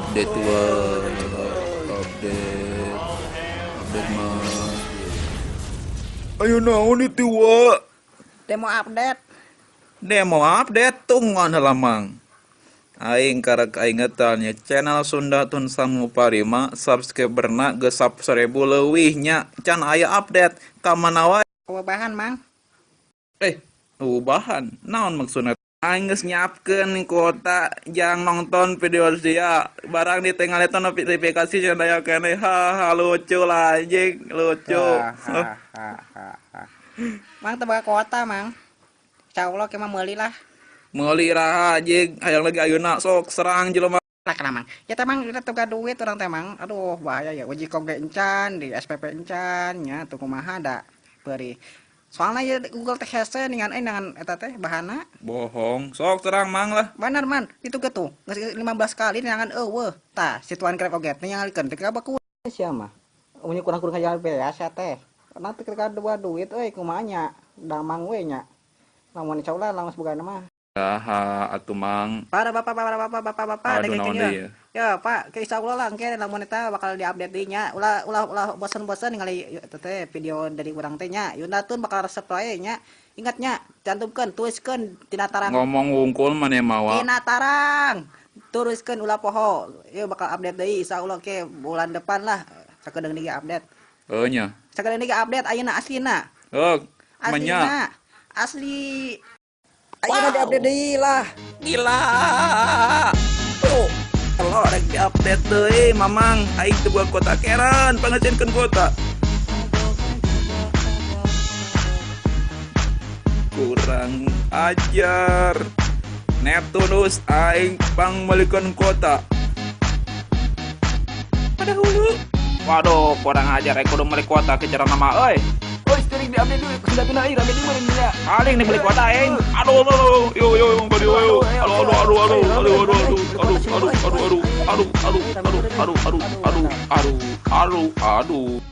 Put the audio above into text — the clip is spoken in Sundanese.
Update wae, update. Update mah. Ayo naon itu wa? Demo update. Demo update tungguan heula Mang. Aing karek kaingetan nya channel Sunda Tun Sangu Parima subscriberna geus 1000 leuwih nya can aya update ka mana wae. Ubahan Mang. Ubahan naon maksudna? Aing geus nyiapkeun kuota jang nonton video sia barang ditinggal eta notifikasi cenah aya keneh. Ha lucu lah anjing, lucu. Ha, ha, ha, ha. Mang teu boga kuota Mang. Insyaallah ke mah meuli lah. Meuli iraha anjing, hayang lagi ayeuna sok serang jelema. Lah kana Mang. Ya teh Mang kita teu duit urang teh Mang. Aduh bahaya ya uji kog encan di SPP encan nya tuh kumaha da peurih. Soalnya ya Google teh hese ningan dengan eta teh bahana. Bohong, sok terang Mang lah. Bener man, itu ge tuh geus 15 kali ningan eueuh. Tah, si tuan Grab oge ningalikeun teh ka baku sia mah. Mun kurang-kurang hayang beas teh. Karena teu ka dua duit euy kumaha nya, damang we nya. Lamun insyaallah langsung boga mah. Saha atuh Mang. Para bapak, para bapak, bapak-bapak Aduh naon deui ya. Ya Pak, ke insyaallah lah engke lamun eta bakal diupdate deui nya. Ulah ulah ulah bosen-bosen ningali teh video dari urang teh nya. Yunda Tun bakal resep wae nya. Ingat nya, cantumkeun, tuliskeun tina tarang. Ngomong wungkul maneh mawa. Tina tarang. Teruskeun ulah poho. Ieu bakal update deui insyaallah ke bulan depan lah. Sakedeung deui update. Heuh nya. Sakedeung deui update ayeuna aslina. Heuh, menya. Asli. Ayeuna diupdate deui lah. Gila. Tuh. Kalau rek diupdate deui Mamang, aing teu boga kuota keran, pangajenkeun kuota. Kurang ajar. Neptunus aing pangmeulikeun kuota. Pada hulu. Waduh, kurang ajar aing kudu meuli kuota kejaran mama euy. Oi, steering diupdate dulu, sudah tuna air, rame di mana nya? Paling nih beli kuota aing. Aduh, aduh, yo yo yo, yo yo. Aduh, aduh, aduh, aduh, aduh, aduh, aduh, aduh, aduh, aduh, aduh, aduh, aduh, aduh, aduh, aduh, aduh, aduh.